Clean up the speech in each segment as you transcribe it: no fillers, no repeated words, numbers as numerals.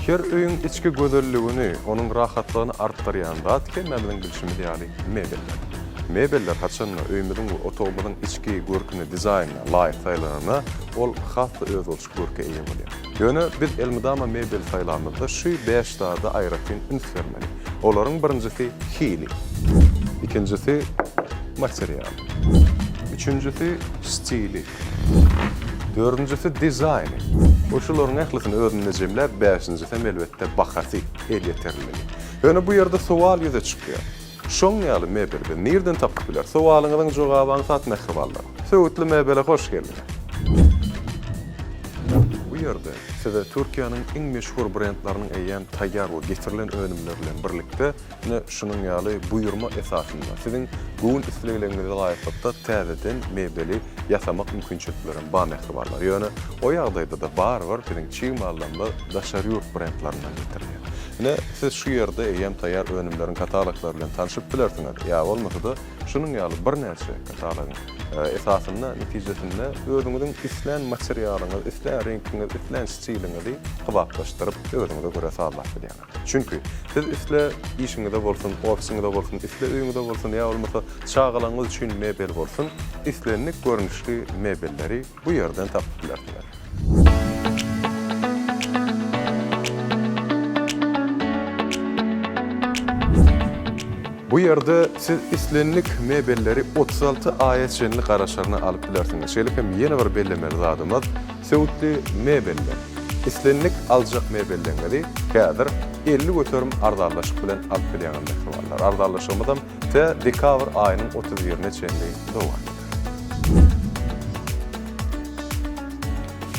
Her öýüň içki gözelligini, onuň rahatlygyny artdyrýan zat hemmämiziň bilşimiz ýaly mebeller. Mebeller haçanda öýümiziň we otagymyzyň içki görküne, dizaýnyna laýyk saýlananda, ol has-da özboluşly görke eýe bolýar. Ýöne biz elmydama mebel saýlamyzda şu bäş zada aýratyn üns bermeli. Olaryň birinjisi hili. Ikinjisi materialy. Üçünjisi stili. Dördünjisi dizaýny. We şularyň ählisini özünde jemläp, bäşinjisem elbetde bahasy, elýeterliligi. Ýöne bu ýerde sowal ýüze çykýar. Şoň ýaly mebeli biz nirden tapyp bileris? Sowalyňyzyň jogaby aňsat mähribanlar. Söwütli mebele hoş geldiňiz! Bu ýerde size Türkiýäniň iň meşhur brendleriniň eýýäm taýýar we getirilen önümleri bilen birlikde Ine, şunuň ýaly buýurma esasynda, siziň göwün islegleriňize laýyklykda täzeden mebeli ýasamak mümkinçiliklerem bar mähribanlar. Ýöne o ýagdaýda-da barybir biziň çig mallarymyz daşary ýurt brendlerinden getirilýär. Ine, siz şu ýerde eýýäm taýýar önümleriň kataloglary bilen tanşyp bilersiňiz. Ýa bolmasa-da, şunuň ýaly birnäçe katalogyň esasynda, netijesinde özüňiziň islän materialyňyz, islän reňkiňiz, islän stiliňizi kybaplaşdyryp, özüňize görä sazlap bilýäňiz. Çünki, siz isle işiňize bolsun, ofisiňize bolsun, isle öýüňize bolsun ýa bolmasa çagalaryňyz üçin mebel bolsun, islendik görnüşli mebelleri bu ýerden tapyp bilersiňiz. Bu ýerde siz islendik mebelleri 36 aýa çenli garaşaryna alyp bilersiňiz. Şeýle hem ýene bir bellemeli zadymyz, Söwütli mebeller. Islendik aljak mebelleňizi häzir 50% arzanlaşyk bilen alyp bilýäňiz mähribanlar. Arzanlaşygymyzam tä dekabr aýynyň 31-ine çenli dowam eder.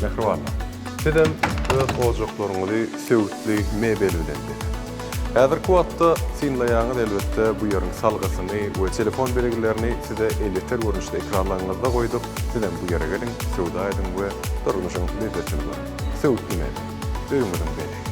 Mähribanlar, sizem öz ojaklaryňyzy söwütli mebel bilen bezeň. Häzirki wagtda synlaýaňyz elbetde bu ýeriň salgysyny we telefon belgilerini size elýeter görnüşde ekranlaryňyzda goýduk, sizem bu ýere geliň, söwda ediň we durmuşyň lezzetini görüň. Söwütli mebel, öýüňiziň bezegi.